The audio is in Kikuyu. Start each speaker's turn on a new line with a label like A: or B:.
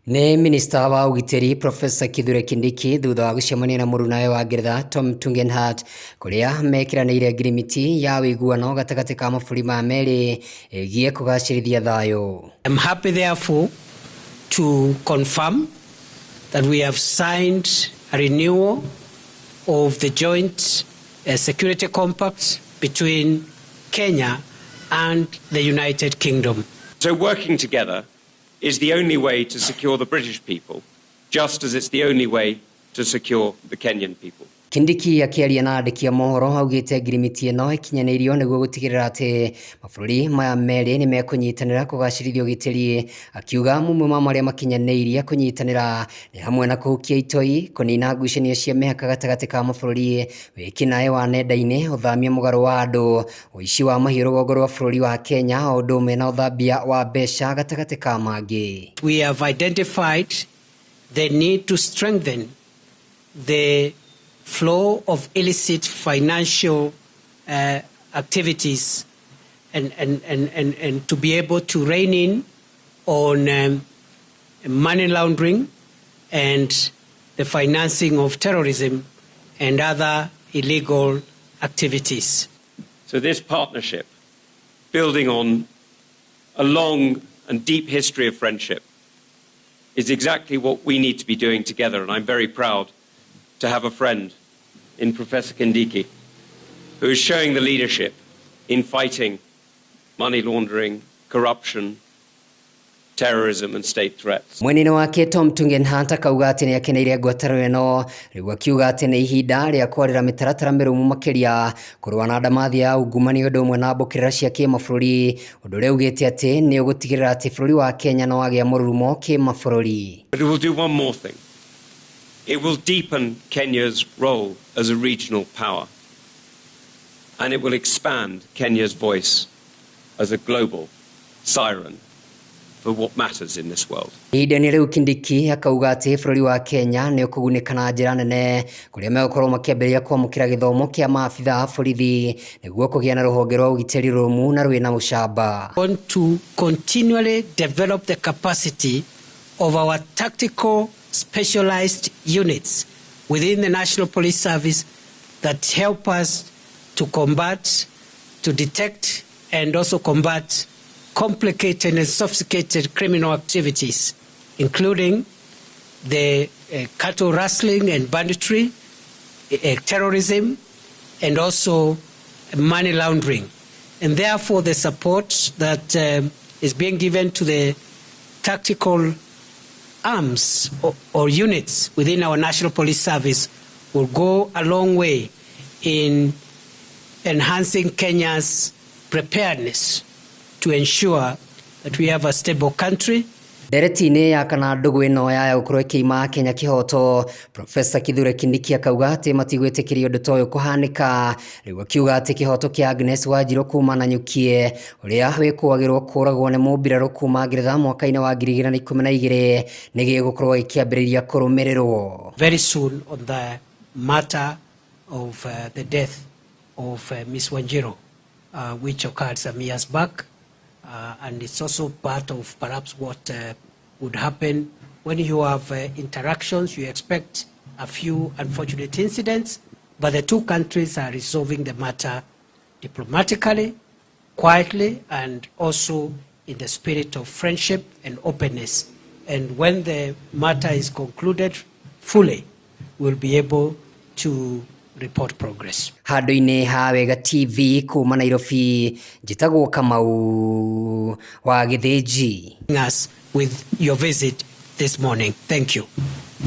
A: Nĩ minista wa ũgitĩri Profesa Kithure Kindiki thutha wa gũcemania na mũrunawe wa Ngeretha Tom Tugendhat kũrĩa mekĩranĩire ngirimiti ya ũiguano gatagatĩ ka mabũrũri maya merĩ ĩgiĩ kũgacĩrithia thayũ.
B: I'm happy therefore to confirm that we have signed a renewal of the joint security compact between Kenya and the United Kingdom.
C: So working together is the only way to secure the British people, just as it's the only way to secure the Kenyan people.
A: Kindiki akĩaria na andĩki a mohoro augĩte ngirimiti ĩno ĩkinyanĩirio nĩguo gũtigĩrĩra atĩ mabũrũri maya merĩ nĩ mekũnyitanĩra kũgacĩrithia ũgitĩri. Akiuga mamwe ma marĩa makinyanĩirie kũnyitanĩra nĩ hamwe na kũhukia itoi, kũnina ngucanio cia mĩhaka gatagatĩ ka mabũrũri, wĩkinaĩ wa nenda-inĩ, ũthamia mũgarũ wa andũ, ũici wa mahiũ rũgongo rwa bũrũri wa Kenya, o ũndũ ũmwe na ũthambia wa mbeca gatagatĩ ka mangĩ.
B: We have identified the need to strengthen the flow of illicit financial activities and to be able to rein in on money laundering and the financing of terrorism and other illegal activities.
C: So this partnership, building on a long and deep history of friendship, is exactly what we need to be doing together. And I'm very proud to have a friend in Professor Kindiki who is showing the leadership in fighting money laundering, corruption, terrorism and state threats.
A: Mwena-inĩ wake Tom Tugendhat akauga atĩ nĩ akeneire ngwatanĩro ĩno. Rĩu akiuga atĩ nĩ ihinda rĩa kwarĩra mĩtaratara mĩrũmu makĩria kũrũa na ndamathia ya ungumania ũndũ ũmwe na mbũkĩrĩra cia kĩmabũrũri, ũndũ ũrĩa augĩte atĩ nĩ ũgũtigĩrĩra atĩ bũrũri wa Kenya no wagĩa mũrurumo kĩmabũrũri.
C: But it will do one more thing. It will deepen Kenya's role as a regional power, and it will expand Kenya's voice as a global siren for what matters in this world.
A: Ihinda-inĩ rĩu Kindiki akauga atĩ bũrũri wa Kenya nĩ ũkũgunĩka na njĩra nene kũrĩa megũkorwo makĩambĩrĩria kwamũkĩra gĩthomo kĩa maabitha a borithi nĩguo kũgĩa na rũhonge rwa ũgitĩri rũrũmu na rwĩna ũcamba.
B: Want to continually develop the capacity of our tactical specialized units within the National Police Service that help us to combat, to detect, and also combat complicated and sophisticated criminal activities, including the cattle rustling and banditry, terrorism, and also money laundering. And therefore, the support that is being given to the tactical arms or units within our National Police Service will go a long way in enhancing Kenya's preparedness to ensure that we have a stable country.
A: Ndereti-inĩ ya kana ndũgũ ĩno yaya gũkorwo ĩkĩima Kenya kĩhoto, Profesa Kithure Kindiki akauga atĩ matigwĩtĩkĩria ũndũ ta ũyũ kũhanĩka. Rĩu akiuga atĩ kĩhoto kĩa Agnes Wanjiru kuma Nanyukie ũrĩa wĩkũagĩrwo kũragwo nĩ mũmbirarũ kuma Ngeretha mwaka-inĩ wa 2012 nĩ gĩgũkorwo gĩkĩambĩrĩria kũrũmĩrĩrwo.
B: Very soon on the matter of the death of Miss Wanjiru, which occurred some years back. And it's also part of perhaps what would happen when you have interactions. You expect a few unfortunate incidents, but the two countries are resolving the matter diplomatically, quietly, and also in the spirit of friendship and openness. And when the matter is concluded fully, we'll be able to report progress.
A: Handũ-inĩ ha Wega TV kuma Nairobi, njĩtagwo Kamau wa Gĩthĩnji.
B: Us with your visit this morning. Thank you.